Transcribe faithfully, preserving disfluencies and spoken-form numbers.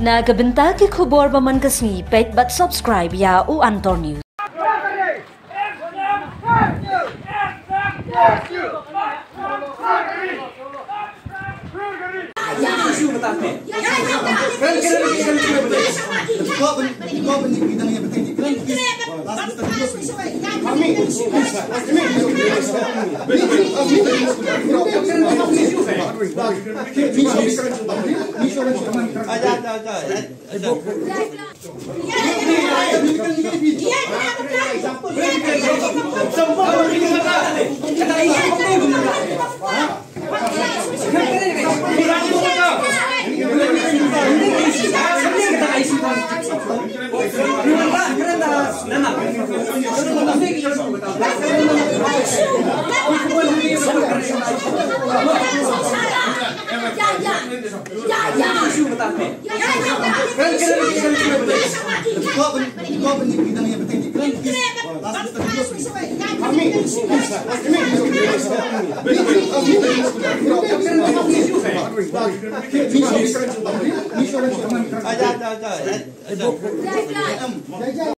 Na ka bynta ki khubor ba man ka sngi, peit bad subscribe ïa u Antor News.